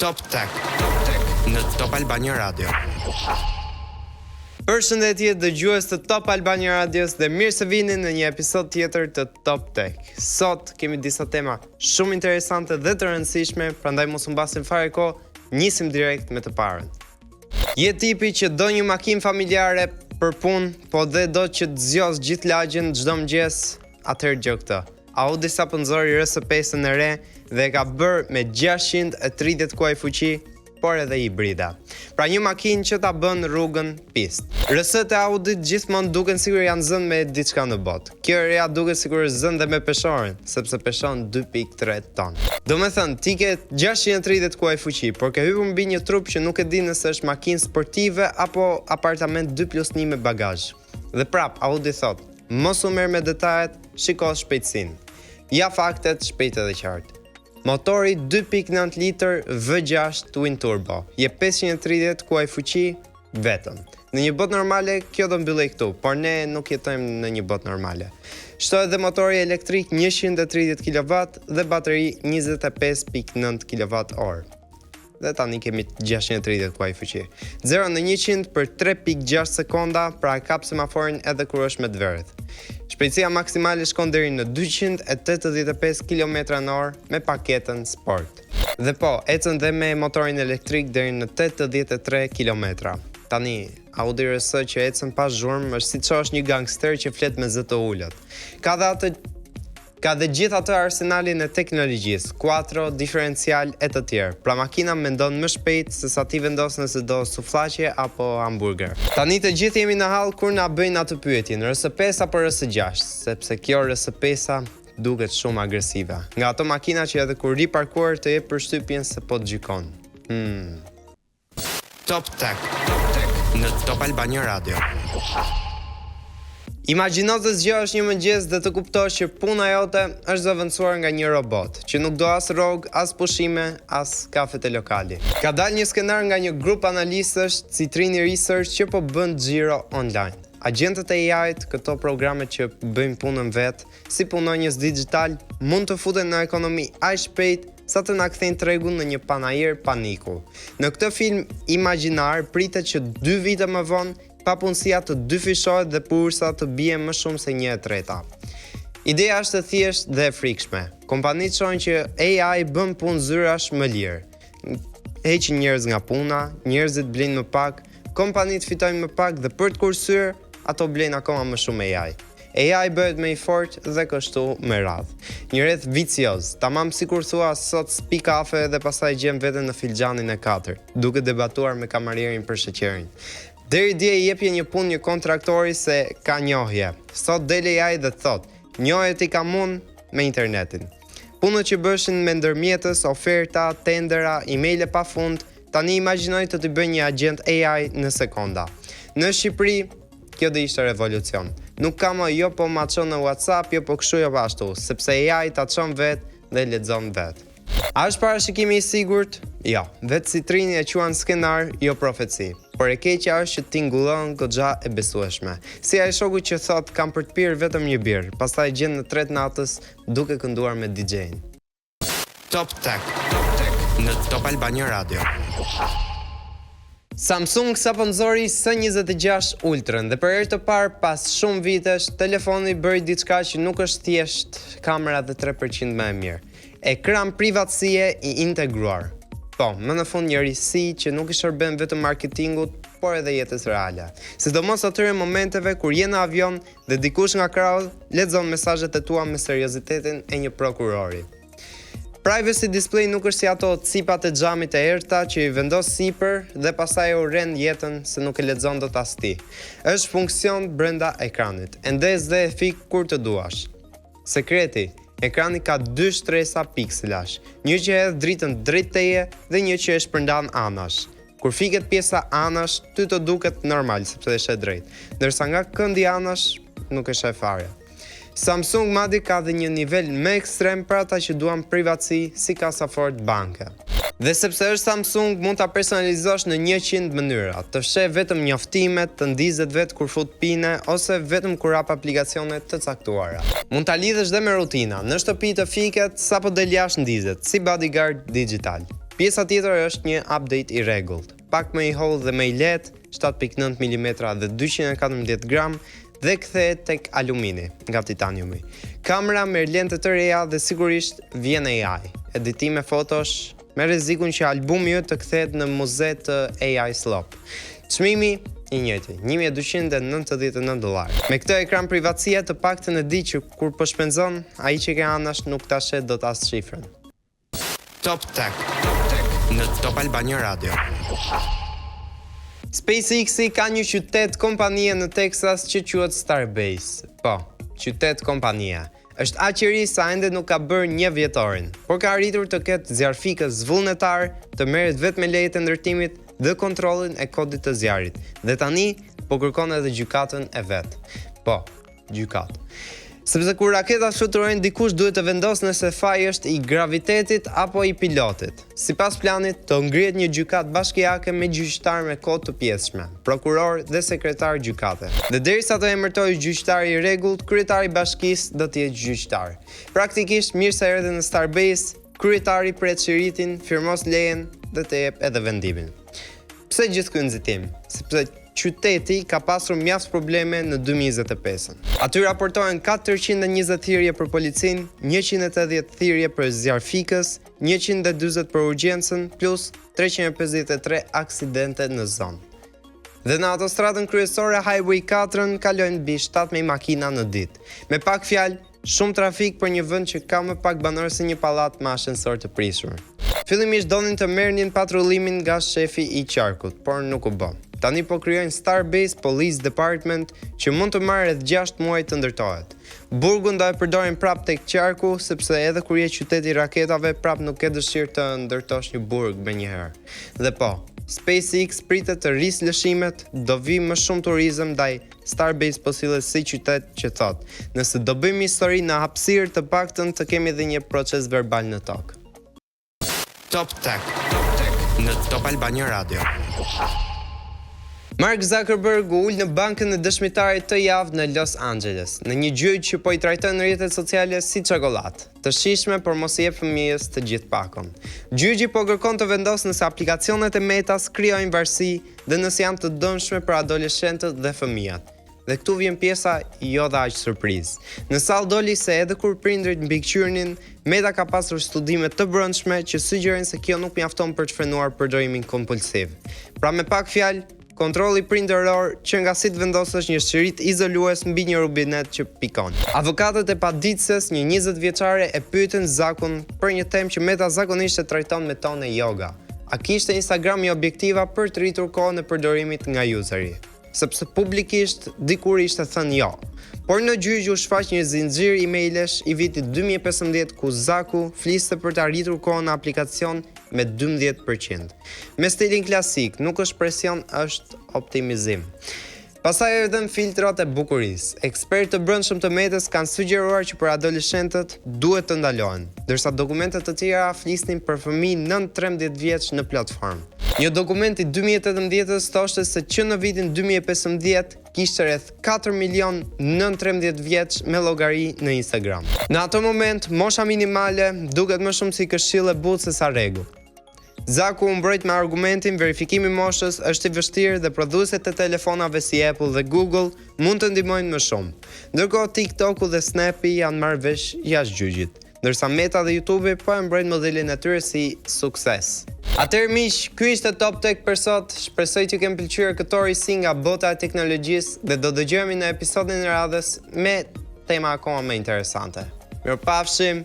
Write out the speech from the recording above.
Top Tech. Top Tech në Top Albania Radio. Përshëndetje dëgjues të Top Albania Radios dhe mirë se vini në një episod tjetër të Top Tech. Sot kemi disa tema shumë interesante dhe të rëndësishme, prandaj mos humbasim fare kohë, nisim direkt me të parën. Je tipi që do një makinë familjare për punë, po dhe do që të zgjos gjithë lagjen çdo mëngjes, atëherë dëgjo këtë. Audi sapo nxori RS5-ën e re dhe e ka bërë me 630 kuaj fuqi, por edhe hibride. Pra një makinë që ta bën rrugën pistë. RS-të e Audit gjithmonë duken sikur janë zënë me diçka në botë. Kjo e reja duket sikur është zënë dhe me peshoren, sepse peshon 2.3 ton. Domethënë, ti ke 630 kuaj fuqi, por ke hyrë mbi një trup që nuk e di nëse është makinë sportive apo apartament 2 plus 1 me bagazh. Dhe prap, Audi thotë, mos u merr me detajet, shiko shpejtësinë. Ja faktet shpejt edhe qartë. Motori 2.9 litër V6 Twin Turbo, jep 530 kuaj fuqi vetëm. Në një botë normale kjo do mbyllej këtu, por ne nuk jetojmë në një botë normale. Shtohet dhe motori elektrik 130 kW dhe bateri 25.9 kWh. Dhe tani kemi 630 kuaj fuqi. 0 në 100 për 3.6 sekonda, pra e kap semaforin edhe kur është me të verdhë. Shpejtësia maksimale shkon deri në 285 km në orë me paketën Sport. Dhe po, ecën dhe me motorin elektrik deri në 83 km. Tani, Audi RS që ecën pa zhurmë është si të shohësh një gangster që flet me zë të ulët. Ka dhe atë Ka dhe gjithë atë arsenalin e teknologjisë, quattro, diferencial e të tjerë. Pra makina mendon më shpejt se sa ti vendos nëse do sufllaqe apo hamburger. Tani të gjithë jemi në hall kur na bëjnë atë pyetjen, RS5 apo RS6, sepse kjo RS5-a duket shumë agresive. Nga ato makina që edhe kur rri parkuar të jep përshtypjen se po të gjykon. Hmm. Top Tech. Top Tech në Top Albania Radio. Imagjino të zgjohesh një mëngjes dhe të kuptosh që puna jote është zëvendësuar nga një robot, që nuk do as rrogë, as pushime, as kafe te lokali. Ka dalë një skenar nga një grup analistësh Citrini Research që po bën xhiro online. Agjentët e AI-t, këto programe që bëjnë punën vetë, si punonjës dixhital, mund të futen në ekonomi aq shpejt sa të na kthejnë tregun në një panair paniku. Në këtë film imagjinar pritet që dy vite më vonë papunësia të dyfishohet dhe bursa të bie më shumë se 1/3. Ideja është e thjeshtë dhe e frikshme. Kompanitë shohin që AI bën punë zyrash më lirë. Heqin njerëz nga puna, njerëzit blejnë më pak, kompanitë fitojnë më pak dhe për të kursyer, ato blejnë akoma më shumë AI. AI bëhet më i fortë dhe kështu me radhë. Një rreth vicioz, tamam sikur thua sot s'pi kafe dhe pastaj gjen veten në filxhanin e katërt, duke debatuar me kamarierin për sheqerin. Deri dje i jepje një punë një kontraktori se ka njohje. Sot del AI dhe të thotë, njohjet i kam unë me internetin. Punët që bëheshin me ndërmjetës, oferta, tendera, emaile pa fund, tani imagjinoj të t'i bëjë një agjent AI në sekonda. Në Shqipëri, kjo do ishte revolucion. Nuk ka më jo po ma çon në WhatsApp, jo po kështu jo po ashtu, sepse AI ta çon vetë dhe lexon vetë. A është parashikimi i sigurt? Jo, vetë Citrini e quan skenar, jo profeci. Por e keqja është që tingëllon goxha e besueshme. Si ai shoku që thotë kam për të pirë vetëm një birrë, pastaj e gjen në tre të natës duke kënduar me DJ-n. Top Tech. Top Tech në Top Albania Radio. Samsung sapo nxori S26 Ultrën dhe për herë të parë pas shumë vitesh, telefoni bëri diçka që nuk është thjesht kamera dhe 3% më e mirë. Ekran privatësie i integruar. Po, më në fund një risi që nuk i shërben vetëm marketingut, por edhe jetës reale. Sidomos atyre momenteve kur je në avion Dhe dikush nga krahu lexon mesazhet e tua me seriozitetin e një prokurori. Privacy display nuk është si ato cipat e xhamit të errëta që i vendos sipër dhe pastaj e urren jetën se nuk e lexon dot as ti. Është funksion brenda ekranit. E ndez dhe e fik kur të duash. Sekreti, ekrani ka dy shtresa pikselash, një që hedh dritën drejt teje dhe një që e shpërndan anash. Kur fiket pjesa anash, ty të duket normal sepse e sheh drejt, ndërsa nga këndi anash nuk e sheh fare. Samsung madje ka dhe një nivel më ekstrem për ata që duan privatësi si kasafort banke. Dhe sepse është Samsung, mund ta personalizosh në 100 mënyra, të fsheh vetëm njoftimet, të ndizet vetë kur fut PIN-e ose vetëm kur hap aplikacione të caktuara. Mund ta lidhësh dhe me rutina, në shtëpi të fiket, sapo del jashtë ndizet, si bodyguard dixhital. Pjesa tjetër është një update i rregullt, pak më i hollë dhe më i lehtë, 7.9 mm dhe 214 gram dhe kthehet tek alumini nga titaniumi. Kamera merr lente të reja dhe sigurisht vjen AI, editime fotosh me rrezikun që albumi yt të kthehet në muze të AI slop. Çmimi i njëjti, 1299 dollarë. Me këtë ekran privacie të paktën e di që kur po shpenzon, ai që ke anash nuk ta sheh dot as shifrën. Top Tech në Top Albania Radio. SpaceX-i ka një qytet kompanie në Texas që quhet Starbase. Po, qytet kompanie. Është aq i ri sa ende nuk ka bërë një vjetorin, por ka arritur të ketë zjarrfikës vullnetar, të merret vetë me lejet e ndërtimit dhe kontrollin e kodit të zjarrit. Dhe tani po kërkon edhe gjykatën e vet. Po, gjykatë. Sepse kur raketat fluturojnë, dikush duhet të vendosë nëse faji është i gravitetit apo i pilotit. Sipas planit, do ngrihet një gjykatë bashkiake me gjyqtar me kohë të pjesshme, prokuror dhe sekretar gjykate. Dhe derisa të emërtohet gjyqtari i rregullt, kryetari i bashkisë do të jetë gjyqtar. Praktikisht, mirë se erdhe në Starbase, kryetari pret shiritin, firmos lejen dhe të jep edhe vendimin. Pse gjithë ky nxitim? Sepse Qyteti ka pasur mjaft probleme në 2025-ën. Aty raportohen 420 thirrje për policinë, 180 thirrje për zjarrfikës, 140 për urgjencën, plus 353 aksidente në zonë. Dhe në autostradën kryesore Highway 4 kalojnë mbi 7000 makina në ditë. Me pak fjalë, Shumë trafik për një vend që ka më pak banorë se një pallat me ashensor të prishur. Fillimisht donin të merrnin patrullimin nga shefi i qarkut, por nuk u bë. Tani po krijojnë Starbase Police Department që mund të marrë rreth 6 muaj të ndërtohet. Burgun do e përdorin prapë tek qarku, sepse edhe kur je qytet i raketave, prapë nuk ke dëshirë të ndërtosh një burg menjëherë. Dhe po, SpaceX pritet të rrisë lëshimet, do vijë më shumë turizëm ndaj Starbase po sillet si qytet që thotë, nëse do bëjmë histori në hapësirë të paktën të kemi dhe një proces verbal në tokë. Top Tech në Top Albania Radio. Mark Zuckerberg u ul në bankën e dëshmitarit këtë javë në Los Angeles, në një gjyq që po i trajtojnë rrjetet sociale si çokollatë, të shijshme por mos i jep fëmijës të gjithë pakon. Gjyqi po kërkon të vendosë nëse aplikacionet e Metas krijojnë varësi dhe nëse janë të dëmshme për adoleshentët dhe fëmijët. Dhe këtu vjen pjesa jo dhe aq surprizë. Në sallë doli se edhe kur prindërit mbikëqyrnin, Meta ka pasur studime të brendshme që sugjerojnë se kjo nuk mjafton për të frenuar përdorimin kompulsiv. Pra me pak fjalë, kontrolli prindëror që nga si të vendosësh një shirit izolues mbi një rubinet që pikon. Avokatët e paditëses, një 20 vjeçare e pyetën Zakun për një temë që Meta zakonisht e trajton me tone yoga. A kishte Instagrami objektiva për të rritur kohën e përdorimit nga useri? Sepse publikisht dikur ishte thënë jo. Por në gjyq u shfaq një zinxhir emailesh i vitit 2015 ku Zaku fliste për ta rritur kohën në aplikacion me 12%. Me stilin klasik, nuk është presion, është optimizim. Pastaj erdhën filtrat e bukurisë. Ekspertë të brendshëm të Metës kanë sugjeruar që për adoleshentët duhet të ndalohen, ndërsa dokumente të tjera flisnin për fëmijë nën 13 vjeç në platformë. Një dokument i 2018-s thoshte se që në vitin 2015 kishte rreth 4 milion nën 13 vjeç me llogari në Instagram. Në atë moment, mosha minimale duket më shumë si këshillë e butë se sa rregull. Zaku u mbrojt me argumentin verifikimi i moshës është i vështirë dhe prodhuesit e telefonave si Apple dhe Google mund të ndihmojnë më shumë. Ndërkohë TikToku dhe Snapi janë marrë vesh jashtë gjyqit, ndërsa Meta dhe YouTube po e mbrojnë modelin e tyre si sukses. Atëherë miq, ky ishte Top Tech për sot. Shpresoj t'ju kenë pëlqyer këto risi nga bota e teknologjisë dhe do dëgjohemi në episodin e radhës me tema akoma më interesante. Mirupafshim!